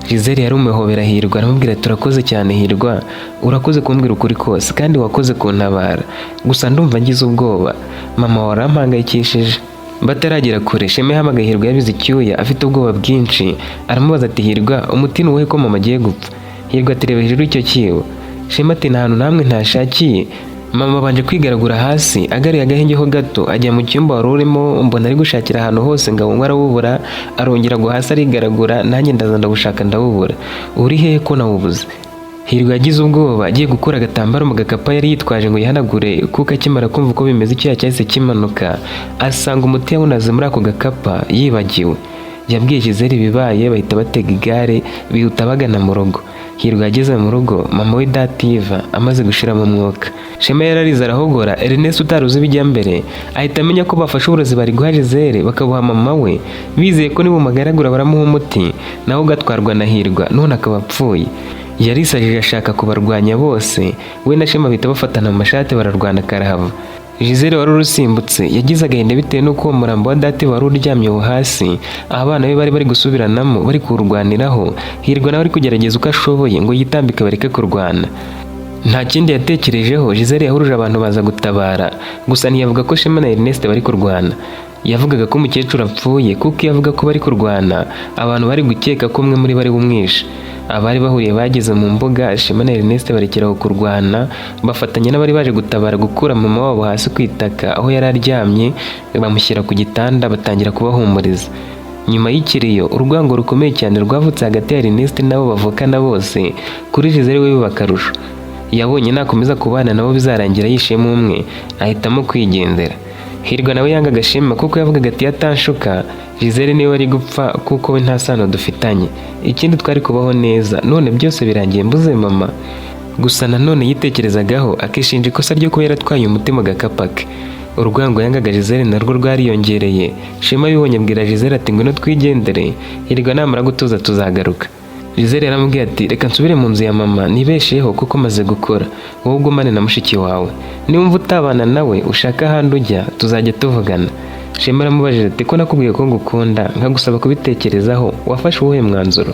Gisele yarumuhobera Hirwa, aramubwira ati urakoze cyane Hirwa, urakoze kumbwira ukuri kose kandi wakoze kuntabara. Gusa ndumva ngize ubwoba, mama warampangayikishije. Bataragera kure, Shema yahamagaye Hirwa yabize icyuya, afite ubwoba bwinshi, aramubaza ati Hirwa, umuti ni uwuhe ko mama agiye gupfa? Hirwa ati reba hejuru y'icyo kibo. Shema ati nta hantu namwe ntashakiye. Mama abanje kwigaragura hasi, agaruye agahenge ho gato, ajya mu cyumba wari urimo, mbona ari gushakira ahantu hose ngo awunywe arawubura, arongera agwa hasi arigaragura, nanjye ndaza ndawushaka ndawubura. Uri hehe ko nawubuze? Hirwa yagize ubwoba, agiye gukura agatambaro mu gakapu yari yitwaje ngo yihanagure, kuko akimara kumva uko bimeze icyuya cyahise kimanuka, asanga umuti yawunaze muri ako gakapa yibagiwe. Yabwiye Gisele ibibaye, bahita batega igare bihuta bagana mu rugo. Hirwa yageze mu rugo mama we Dativa amaze gushiramo umwuka. Shema yararize arahogora. Ernest utari uzi ibijya mbere ahita amenya ko bafashe uburozi bari guha Gisele bakabuha mama we, bizeye ko nibumagaragura baramuha umuti, nawe ugatwarwa na Hirwa, none akaba apfuye. Yarisajije ashaka kubarwanya bose, we na Shema bahita bafatana mu mashati bararwana karahava. Gisele wari urusimbutse yagize agahinda bitewe n'uko uwo murambo wa Dativa wari uryamye aho hasi, abana be bari bari gusubiranamo bari kuwurwaniraho. Hirwa nawe ari kugerageza uko ashoboye ngo yitambike bareke kurwana. Nta kindi yatekerejeho, Gisele yahuruje abantu baza gutabara, gusa ntiyavuga ko Shema na Ernest bari kurwana. Yavugaga ko umukecuru apfuye, kuko iyo avuga ko bari kurwana, abantu bari gukeka ko umwe muri bo ari umwishe. Abari bahuriye bageze mu mbuga, Shema na Ernest barekeraho kurwana, bafatanya n'abari baje gutabara gukura mama wabo hasi ku itaka aho yari aryamye, bamushyira ku gitanda, batangira kubahumuriza. Nyuma y'ikiriyo, urwango rukomeye cyane rwavutse hagati ya Ernest n'abo bavukana bose. Kuri Gisele we biba akarusho. Yabonye nakomeza kubana nabo bizarangira yishemo umwe, ahitamo kwigendera. Hirwa nawe yangaga Shema kuko yavugaga ati yatanshuka Gisele niwe wari gupfa, kuko we nta sano dufitanye, ikindi twari kubaho neza, none byose birangiye mbuze mama. Gusa nanone yitekerezagaho akishinja ikosa ryo kuba yaratwaye umutima agakapa ke. Urwango yangaga Gisele narwo rwariyongereye. Shema abibonye abwira Gisele ati ngwino twigendere, Hirwa namara gutuza tuzagaruka. Gisele yaramubwiye ati reka nsubire mu nzu ya mama nibesheho kuko maze gukora, wowe ugumane na mushiki wawe, niwumva utabana nawe ushaka ahandi ujya, tuzajya tuvugana. Shema aramubajije ati ko nakubwiye ko ngukunda nkagusaba kubitekerezaho, wafashe uwuhe mwanzuro?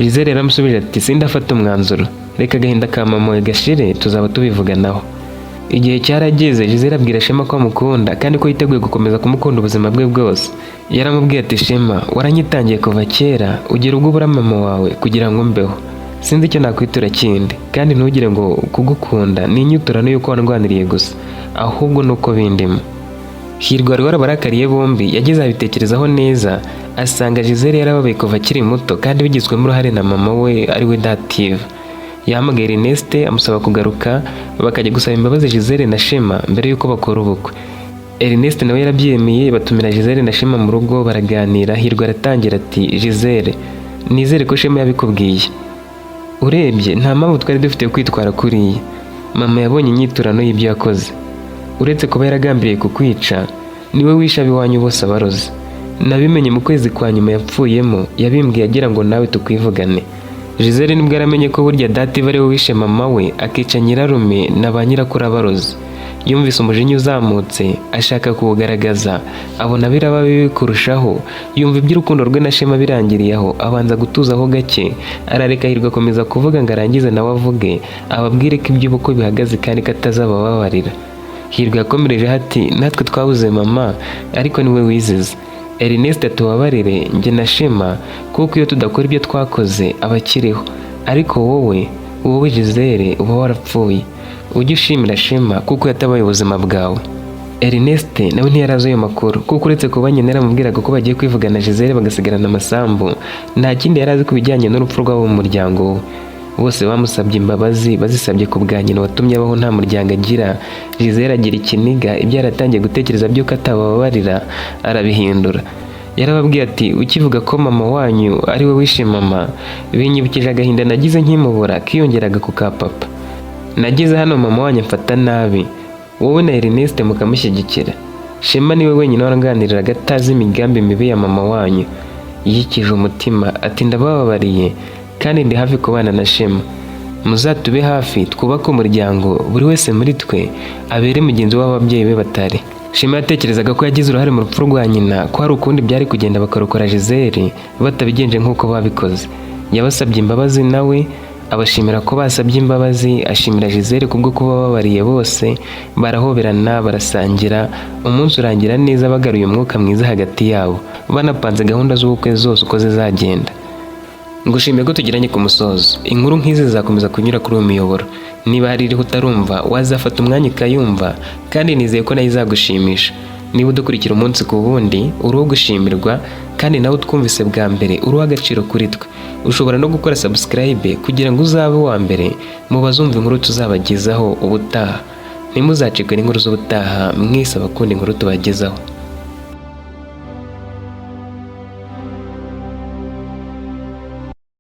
Gisele yaramusubije ati sindafata umwanzuro, reka agahinda ka mama we gashire tuzaba tubivuganaho. Igihe cyarageze, Gisele abwira Shema ko amukunda kandi ko yiteguye gukomeza kumukunda ubuzima bwe bwose. Yaramubwiye ati Shema, waranyitangiye kuva kera, ugera ubwo ubura mama wawe kugira ngo mbeho. Sinzi icyo nakwitura kindi, kandi ntugire ngo kugukunda ni inyiturano y'uko wandwaniriye gusa, ahubwo ni uko bindimo. Hirwa wari warabarakariye bombi yageze abitekerezaho neza, asanga Gisele yarababaye kuva akiri muto kandi bigizwemo uruhare na mama we ari we Dativa. Yahamagaye Ernest amusaba kugaruka bakajya gusaba imbabazi Gisele na Shema mbere y'uko bakora ubukwe. Ernest nawe yarabyemeye, batumira Gisele na Shema mu rugo baraganira. Hirwa aratangira ati: "Gisele, nizere ko Shema yabikubwiye. Urebye nta mpamvu twari dufite yo kwitwara kuriya. Mama yabonye inyiturano y'ibyo yakoze. Uretse kuba yaragambiriye kukwica, niwe wishe ab'iwanyu bose abarozi. Nabimenye mu kwezi kwa nyuma yapfuyemo, yabimbwiye agira ngo nawe tukwivugane." Gisele nibwo yaramenye ko burya Dativa ari we wishe mama we, akica nyirarume na ba nyirakuru abarozi. Yumvise umujinya uzamutse, ashaka kuwugaragaza, abona biraba bibi kurushaho. Yumva iby'urukundo rwe na Shema birangiriye aho, abanza gutuzaho gake, arareka Hirwa akomeza kuvuga ngo arangize nawe avuge, ababwire ko iby'ubukwe bihagaze kandi ko atazabababarira. Hirwa yakomerejeho ati: "Natwe twabuze mama, ariko niwe wizize. Ernest atubabarire njye na Shema, kuko iyo tudakora ibyo twakoze aba akiriho, ariko wowe Gisele uba warapfuye. Ujye ushimira Shema kuko yatabaye ubuzima bwawe." Ernest nawe ntiyari azi ayo makuru, kuko uretse kuba nyina yaramubwiraga ko bagiye kwivugana Gisele bagasigarana amasambu, nta kindi yari azi ku bijyanye n'urupfu rw'abo mu muryango we. Bose bamusabye imbabazi, bazisabye ku bwa nyina watumye abaho nta muryango agira. Gisele agira ikiniga, ibyo yaratangiye gutekereza by'uko atabababarira arabihindura. Yarababwiye ati: "Ukivuga ko mama wanyu ari we wishe mama, binyibukije agahinda nagize nkimubura, kiyongeraga ku ka papa. Nageze hano mama wanyu amfata nabi, wowe na Ernest mukamushyigikira. Shema niwe wenyine waranganiriraga atazi imigambi mibi ya mama wanyu." Yikije umutima ati: "Ndabababariye kandi ndi hafi kubana na Shema. Muzatube hafi twubake umuryango, buri wese muri twe abere mugenzi w'ababyeyi be batari." Shema yatekerezaga ko yagize uruhare mu rupfu rwa nyina, ko hari ukundi byari kugenda bakarokora Gisele batabigenje nk'uko babikoze. Yabasabye imbabazi, nawe abashimira ko basabye imbabazi, ashimira Gisele kubwo kuba babariye bose. Barahoberana, barasangira, umunsi urangira neza bagaruye umwuka mwiza hagati yabo, banapanze gahunda z'ubukwe zose uko zizagenda. Ngushimiye ko tugiranye ku musozo. Inkuru nk'izi zizakomeza kunyura kuri uyu muyoboro. Niba hari iriho utarumva, wazafata umwanya ukayumva, kandi nizeye ko nayo izagushimisha. Niba udukurikira umunsi ku wundi, uri uwo gushimirwa, kandi nawe utwumvise bwa mbere, uri uw'agaciro kuri twe. Ushobora no gukora subscribe kugira ngo uzabe uwa mbere mu bazumva inkuru tuzabagezaho ubutaha. Ntimuzacikwe n'inkuru z'ubutaha, mwese abakunda inkuru tubagezaho.